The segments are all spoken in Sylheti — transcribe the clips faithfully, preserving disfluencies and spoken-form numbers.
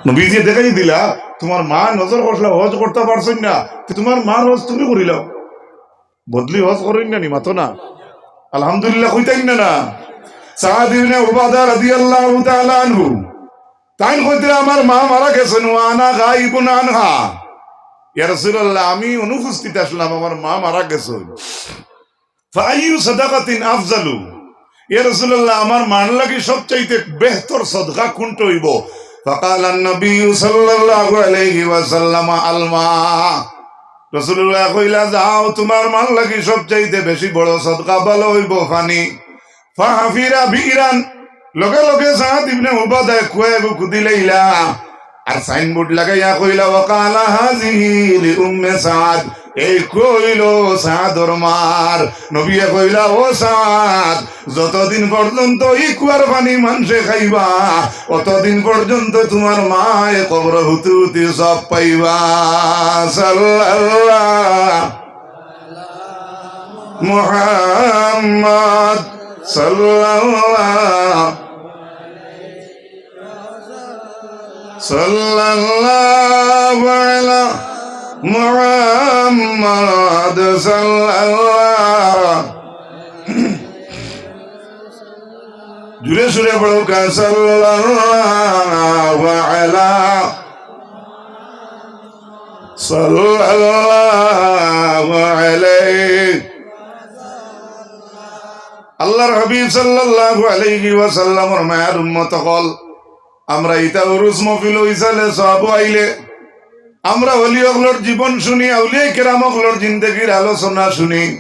নবীজিয়ে দেখাই দিলা, তুমার মা নজর করছলা, হজ করতা পারছইন না, তে তুমার মার হজ তুমি করিলাও। বদলি হজ করইন না নি, মাতো না? আলহামদুলিল্লাহ কইতাইন না, না? সাদ ইবনে উবাদা রাদিয়াল্লাহু তাআলা আনহু, তাইন কইতরা, "আমার মা মারা গেছইন, ওয়া আনা গাইবুন আনহা।" ইয়া রাসূলুল্লাহ, আমি অনুপস্থিত আছলাম, আমার মা মারা গেছইন। "ফাআইয়ু সাদাকাতিন আফজালু?" ইয়া রাসূলুল্লাহ, আমার মার লাগি সবচাইতে বেহতর সদকা কুনটা অইবো? ফাকালান নবিয়্যু সাল্লাল্লাহু আলাইহি ওয়াসাল্লাম, "আল মা।" রাসূলুল্লাহ কইলা, "যাও, তুমার মার লাগি সবচাইতে বেশি বড় সদকা ভালা অইবো পানি।" ফাহাফিরা বিরান, লগে লগে সাদ ইবনে উবাদায় কুয়া এগু খুদিলাইলা, আর সাইনবোর্ড লাগাইয়া কইলা, "ওয়াকালা হাযিহি লিউম্মে সাদ।" এই কুয়া অইলো সাদর মার। নবিয়ে কইলা, "ও সাদ, যতদিন পর্যন্ত ই কুয়ার পানি মানষে খাইবা, অতদিন পর্যন্ত তুমার মায় কবর হুতি হুতি সওয়াব পাইবা।" সাল্লাল্লাহু মুহাম্মদ সাল্লাল্লাহু, সাল্লাল্লাহু আলা মুহাম্মদ সাল্লাল্লাহু। জুরে সুরে পড়ুক্কা, সাল্লাল্লাহু আলা, সাল্লাল্লাহু আলাইহি। আল্লাহর হাবিব সাল্লাল্লাহু আলাইহি ওয়াসাল্লামর মায়ার উম্মত অকল, আমরা ইতা উরুস মহফিল অইসালে সওয়াব আইলে, আমরা ওলি অকলর জীবন শুনি, আউলিয়া কেরাম অকলর জিন্দেগির আলোচনা শুনি,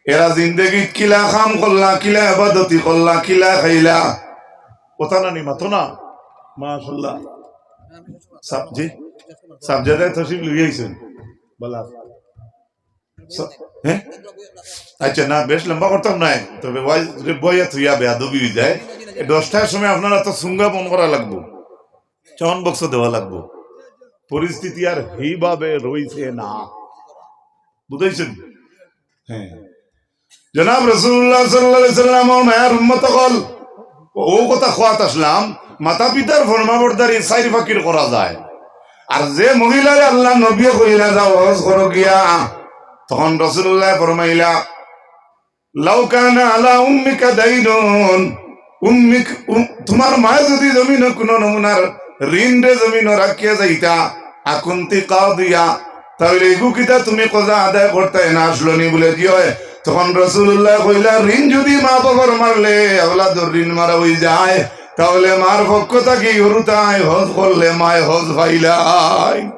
এরা জিন্দেগিত কিলা কাম করলা, কিলা ইবাদতি করলা, কিলা খাইলা। কথা নানি, মাতো না? মাশাআল্লাহ। সাব-, জি? সাবজেদায় তশরিফ লই আইছইন। বলা। স-, হ্যাঁ? আচ্ছা, না, বেশ লম্বা করতাম নায়। তবে ওয়াইজ রে বইয়া থইয়া বেয়াদবি অই যায়। এ দশটার সময় আপনারা তো সুঙ্গা বন্ধ করা লাগবো। সাউন্ড বক্স দেওয়া লাগবো। পরিস্থিতি আর হেইভাবে রইছে না। বুঝাইছইন? হ্যাঁ। জনাব রাসূলুল্লাহ সাল্লাল্লাহু আলাইহি ওয়াসাল্লামর মায়ার উম্মত অকল, অউ কথা কওয়াত আছলাম, মাতা পিতার ফরমাবরদারি চাইর পাকির করা যায়। আর যে মহিলারে আল্লাহর নবীয়ে কইলা, "যাও হজ করো গিয়া", তখন রাসূলুল্লাহ ফরমাইলা, "লাউ কানা আলা উম্মিকা দাইনুন", উম্মিক, উম, তুমার মায় যুদি জমিনো কুনু নমুনার ঋণ রে জমিনো রাখিয়া যাইতা, আকুনতি কাদিয়া, তাইলে এগু কিতা তুমি কজা আদায় করতায় না আছলো নি বুলে দিও। তখন রাসূলুল্লাহ কইলা, ঋণ যুদি মা বাবার মারলে আওলাদর ঋণ মারা অই যায়, তাইলে মার পক্ষ থাকি হুরুতায় হজ করলে মায় হজ পাইলায়।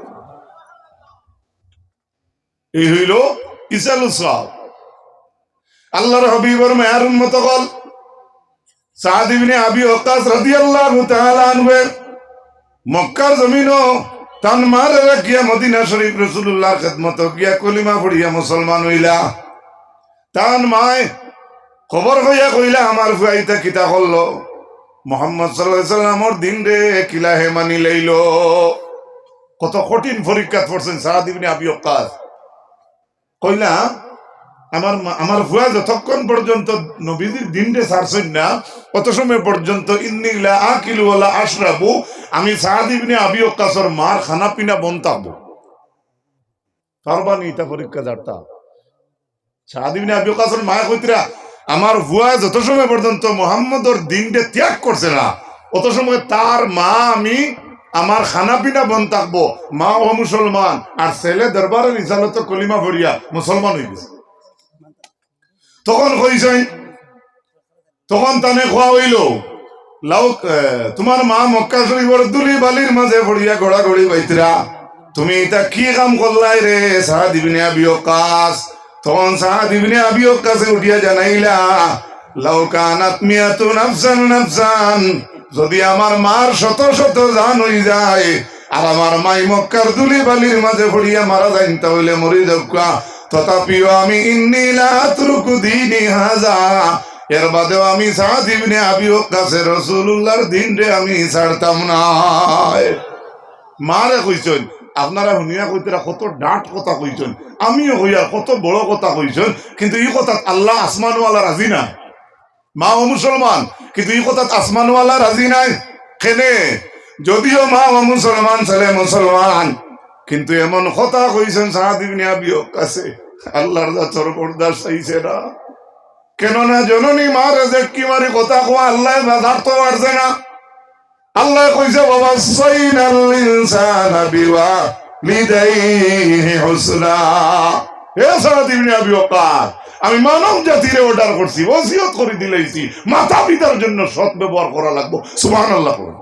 এই অইলো ইসালুস সওয়াব। আল্লাহর হাবিবর মায়ার উম্মত অকল, সাদ ইবনে আবি ওয়াক্কাস রাদিয়াল্লাহু তাআলা আনহু মক্কার জমিনো তান মারে রাখিয়া মদিনা শরীফ রাসূলুল্লাহর খেদমতো গিয়া কলিমা পড়িয়া মুসলমান অইলা। তান মায় খবর পাইয়া কইলা, "আমার ফুয়া ইতা কিতা করলো? মুহাম্মদ সাল্লাল্লাহু আলাইহি সাল্লামর দিনরে কিলা হে মানি লইলো?" কত কঠিন পরীক্ষাত পড়ছইন সাদ ইবনে আবি ওয়াক্কাস। কইলা, "আমার মা-, আমার ফুয়া যতক্ষণ পর্যন্ত নবীজির দিনরে ছাড়ছইন না, অত সময় পর্যন্ত ইন্নী লা আকুলু ওয়া লা আশরাবু, আমি সাদ ইবনে আবি ওয়াক্কাসর মার খানা পিনা বন্ধ থাকবো।" পারবা নি ইতা পরীক্ষা জারতা? সাদ ইবনে আবি ওয়াক্কাসর মায় কইতরা, "আমার ফুয়া যত সময় পর্যন্ত মুহাম্মদর দিনরে ত্যাগ করছে না, অত সময় তার মা আমি আমার খানা পিনা বন্ধ থাকবো।" মাও মুসলমান, আর ছেলে দরবারে রিসালতো কলিমা পড়িয়া মুসলমান অই গেছে। তখন কইছইন, তখন তানে কওয়া অইলো, "লাউ, এ, তুমার মা মক্কা শরীফর ধুলি বালির মাঝে পড়িয়া গড়াগড়ি বাইতরা, তুমি ইতা কি কাম করলায় রে সাদ ইবনে আবি ওয়াক্কাস?" তখন সাদ ইবনে আবি ওয়াক্কাসে উঠিয়া জানাইলা, "লাউ কানাত মিয়াতু নাফসান নাফসান, যুদি আমার মার শত শত জান অই যায়, আর আমার মাই মক্কার ধুলি বালির মাঝে পড়িয়া মারা যাইন, তাইলে মরি যাউক্কা। তথাপিও আমি ইন্নী লা আতরুকু দীনী হাযা, এর বাদেও আমি সাদ ইবনে আবি ওয়াক্কাসে রাসূলুল্লাহর দিনরে আমি ছাড়তাম নায়।" মারে কইছইন, আপনারা হুনিয়া কইতরা কত ডাট কথা কইছইন, আমিও কইয়ার কত বড় কথা কইছইন, কিন্তু ই কথাত আল্লাহ আসমানওয়ালা রাজি নায়। মাও মুসলমান, কিন্তু ই কথাত আসমানওয়ালা রাজি নায়। কেনে? যদিও মা ও মুসলমান, ছেলে মুসলমান, কিন্তু এমন কথা কইছইন সাদ ইবনে আবি ওয়াক্কাসে, আল্লাহর জাতর বরদাস্ত অইছে না। কেননা জননী মারে যেটকি মারি কথা কওয়া আল্লায় বাধা তো পারছে না। আল্লায় কইছে, "ওয়াসাইনাল ইনসানা বিওয়ালিদাইহি হুসনা।" হে সাদ ইবনে আবি ওয়াক্কাস, আমি মানব জাতিরে অর্ডার করছি, ওসিয়ত করি দিলাইছি, মাতা পিতার জন্য সৎ ব্যবহার করা লাগবো। সুবহানাল্লাহ কইন।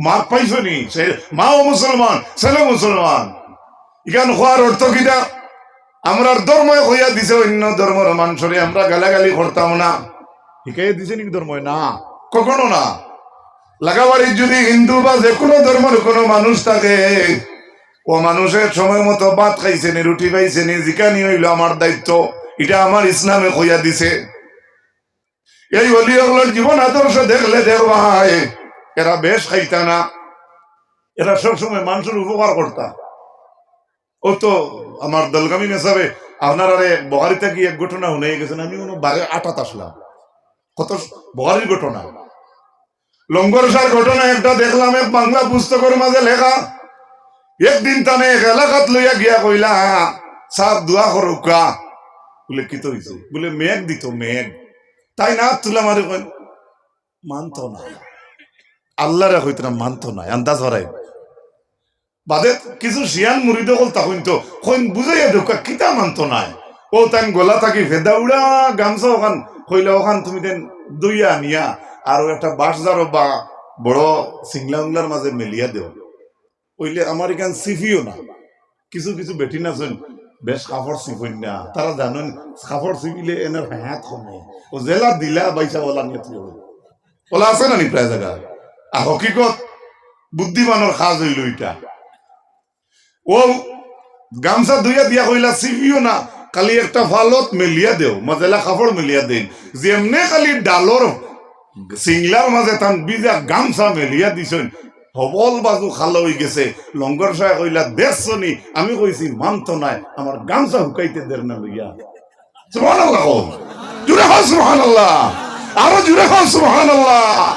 মাফ পাইছো নি? সে মাও মুসলমান, ছেলে মুসলমান। ইখান কওয়ার অর্থ কিতা? আমরার ধর্মে কইয়া দিছে অন্য ধর্মর মানষরে আমরা গালাগালি করতাম না। শিখাইয়া দিছে নি ধর্মে? না, কখনো না। লাগাবাড়িত যদি হিন্দু বা যে কোনো ধর্মর কোনো মানুষ থাকে, ও মানুষে সময় মতো ভাত খাইছে নি, রুটি খাইছে নি, জিকানি অইলো আমার দায়িত্ব, ইটা আমার ইসলামে কইয়া দিছে। এই অলি অকলর জীবন আদর্শ দেখলে দেখবায়, এরা বেশ খাইতা না, এরা সবসময় মানষর উপকার করতা। ও তো আমার দলগামী মেসাবে আপনারারে বুখারি থাকি এক ঘটনা হুনাইয়া গেছইন, আমি মনো বারে আটাত আসলাম। কত বুখারির ঘটনা, লঙ্গর শাহর ঘটনা একটা দেখলাম, এক বাংলা পুস্তকর মাঝে লেখা। একদিন তানে এক এলাকাত লইয়া গিয়া কইলা, "সাব দোয়া করউক্কা।" বুলে, "কিতা অইছে?" বুলে, "মেঘ দিতো, মেঘ।" তাইন আত তুলা মারি কইন, "মানতো নায়।" আল্লারে কইতরা মানতো নায়, আন্দাজ হারাই। বাদে কিছু শিয়ান মুরিদ অকল থাকইন তো, কইন, "বুঝাইয়া দেউক্কা, কিতা মানতো নায়?" ও তাইন গলা থাকি ফেদা উড়া গামছা অখান, কইলা, "অখান তুমি তাইন ধইয়া আনিয়া আর ও একটা বাঁশ ঝাড়ো বা বড় সিংলা উংলার মাঝে মেলিয়া দেও, অইলে আমার ইখান ছিফিও না।" কিছু কিছু বেটিন আছইন, বেশ কাপড় ছিফইন না, তারা জানইন কাপড় ছিফিলে এনর হায়াত কমে। ও যেলা দিলা বাইসা ওলা নিয়ত অইবো। ওলা আছে না নি প্রায় জাগা? আর হকিকত বুদ্ধিমানর কাজ অইলো ইটা। ও গামছা ধইয়া দিয়া কইলা, "ছিফিও না, খালি একটা ফালত মেলিয়া দেও।" মজেলা কাপড় মেলিয়া দেইন, যেমনে খালি ডালর সিংলার মাঝে তান ভিজা গামছা মেলিয়া দিছইন, হবল বাজু খালা অইগেছে। লঙ্গর শাহে কইলা, "দেখছো নি, আমি কইছি মানতো নায়, আমার গামছা হুকাইতে দের না লইয়া।" সুবহানাল্লাহ কও। জুরে কও সুবহানাল্লাহ। আরো জুরে কও সুবহানাল্লাহ।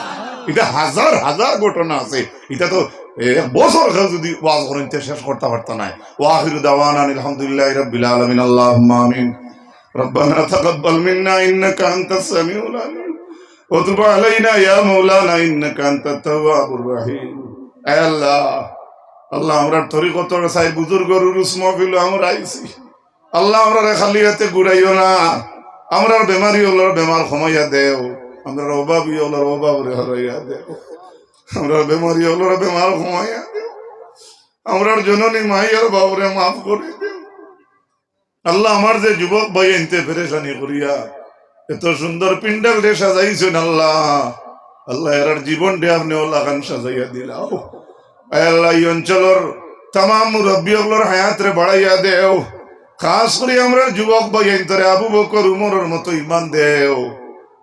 ইটা হাজার হাজার ঘটনা আছে। ইটা তো এক বছর কেউ যদি ওয়াজ করইন তে শেষ করতা পারতা নায়। ওয়া আখিরু দাওয়ানা আলহামদুলিল্লাহি রাব্বিল আলামিন। আল্লাহুম্মা আমিন। ربنا تقبل منا إنك أنت السميع العليم وتب علينا يا مولانا إنك أنت التواب الرحيم। আয় আল্লাহ, আল্লাহ, আমরার তরিকতর সাই বুজুর্গর উরুস মাহফিলো আমরা আইছি। আল্লাহ, আমরারে খালি আতে ঘুরাইও না। আমরার বেমারি অকলর বেমার কমাইয়া দেও, আমরার অভাবী অকলর অভাবরে হরাইয়া দেও, আমরার বেমারি অকলর বেমার কমাইয়া দেও, আমরার জননী মাই আর বাবরে মাফ করি দেও। আল্লাহ, আমার যে যুবক ভাইয়াইন্তে পেরেশানি করিয়া এত সুন্দর পিন্ডালরে সাজাইছইন আল্লাহ, আল্লাহ, এরার জীবনরে আপনে অলাখান সাজাইয়া দিলাও। আয় আল্লাহ, ই অঞ্চলর তামাম মুরব্বি অকলর হায়াতরে বাড়াইয়া দেও। খাস করি আমরার যুবক ভাইয়াইন্তরে আবু বকর উমরর মতো ইমান দেও,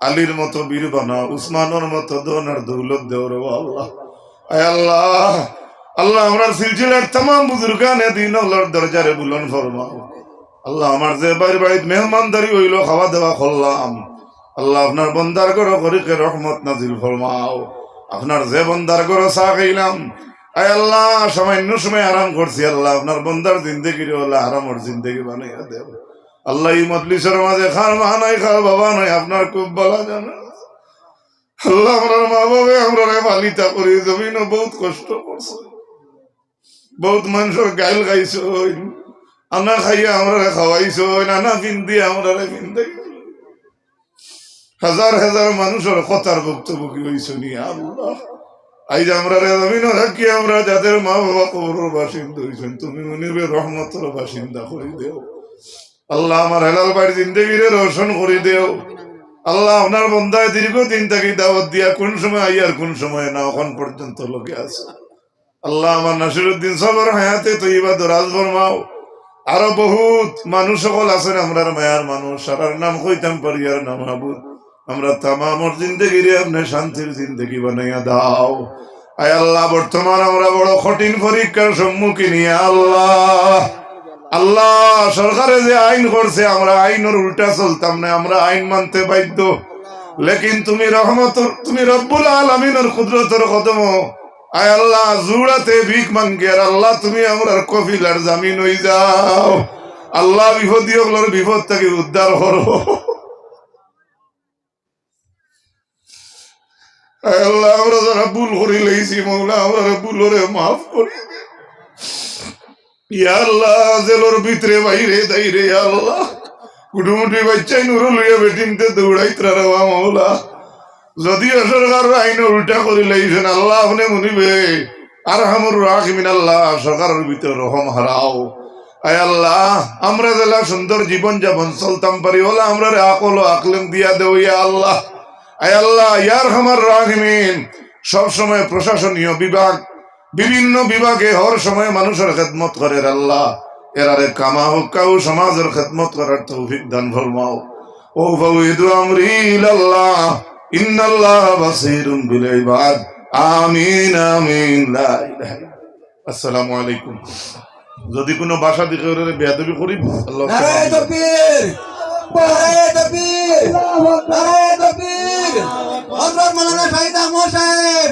আলীর মতো বীর বানাও, উসমানর মতো ধন আর দৌলত দেও রে আল্লাহ। আয় আল্লাহ, আল্লাহ, আমরার সিলসিলার তামাম বুজুর্গানে দিন অকলর দরজারে বুলন্দ ফরমাও। আল্লাহ, আমার যে ভাইর বাড়িত মেহমানদারি অইলো, খাওয়া দাওয়া করলাম, আল্লাহ, আপনার বন্দার ঘরো করিকে রহমত নাজিল ফরমাও। আপনার যে বন্দার ঘরো চা খাইলাম, আয় আল্লাহ, সামান্য সময় আরাম করছি, আল্লাহ, আপনার বন্দার জিন্দেগিরে আল্লাহ আরামর জিন্দেগি বানাইয়া দেও। আল্লাহ, ই মজলিসর মাঝে কার মা নাই, কার বাবা নাই, আপনার খুব ভালা জানা। আল্লাহ, আমরার মা বাবায় আমরারে পালিতা করি, জমিনো বউত কষ্ট করছে, বউত মানষর গাইল খাইছইন, আনা খাইয়া আমরারে খাওয়াইছইন, আনা পিন্দিয়া আমরারে পিন্দাইছইন। হাজার হাজার মানষর কথার ভুক্তভোগী অইছইন, ইয়া আল্লাহ। আইজ আমরারে জমিনো রাখি আমরা যাদের মা বাবা কবরর বাসিন্দা অইছইন, তুমি মনিবে রহমতর বাসিন্দা করি দেও। আল্লাহ, আমার হেলাল ভাইর জিন্দেগিরে রোশন করি দেও। আল্লাহ, আপনার বন্দায় দীর্ঘদিন থাকি দাওয়াত দিয়া কোন সময় আইয়ার কোন সময় না, অখন পর্যন্ত লগে আছে। আল্লাহ, আমার নাসিরউদ্দিন সাবর হায়াতে তৈবা দরাজ ফরমাও। আরো বউত মানুষ অকল আছইন, আমরার মায়ার মানুষ, সারার নাম কইতাম পারিয়ার না মাবুদ। আমরা তামামর জিন্দেগিরে আপনে শান্তির জিন্দেগি বানাইয়া দাও। আয় আল্লাহ, বর্তমান আমরা বড় কঠিন পরীক্ষার সম্মুখীন, ইয়া আল্লাহ। আল্লাহ, সরকারে যে আইন করছে, আমরা আইনর উল্টা চলতাম না, আমরা আইন মানতে বাধ্য। লেকিন তুমি রহমত, তুমি রব্বুল আলামিনর কুদরতর কদমো আয় আল্লাহ, জুড়াতে ভিক মাঙ্গে, আর আল্লাহ, তুমি আমরার কফিলার জামিন অইযাও। আল্লাহ, বিপদী অকলর বিপদ থাকি উদ্ধার করো। আয় আল্লাহ, আমরা যারা ভুল করিলাইছি, মৌলা, আমরারে ভুলরে মাফ করি দে। ইয়া আল্লাহ, জেলর ভিতরে বাইরে দাইরে, ইয়া আল্লাহ, কুটুমুটি বাইচ্চাইন উরু লইয়া বেটিন্তে দৌড়াইতরা রে বা মৌলা। যদিও সরকারর আইন উল্টা করিলাইছইন, আল্লাহ, আপনে মনিবে, আরহামুর রাহিমিন আল্লাহ, সরকারর ভিতরে রহম হারাও। আয় আল্লাহ, আমরা যেলা সুন্দর জীবন যাপন চলতাম পারি, অউলা আমরারে আকল ও আকলেম দিয়া দেও, ইয়া আল্লাহ। আয় আল্লাহ, ইয়া আরহামার রাহিমিন, সব সময় প্রশাসনীয় বিভাগ, বিভিন্ন বিভাগে হর সময় মানুষর খেদমত করের আল্লাহ, এরারে কামা হুক্কাউ সমাজর খেদমত করার তৌফিক দান ফরমাও। وأفوض أمري إلى الله إن الله بصير بالعباد. آمين، آمين. لا إله إلا الله. আসসালামু আলাইকুম। যদি কোনো ভাষা দেখে ওরা বেয়াদবি করি, আল্লাহ নারায়ে তাকবীর, নারায়ে তাকবীর, নারায়ে তাকবীর। হযরত মাওলানা শাহিদ আহমদ সাহেব।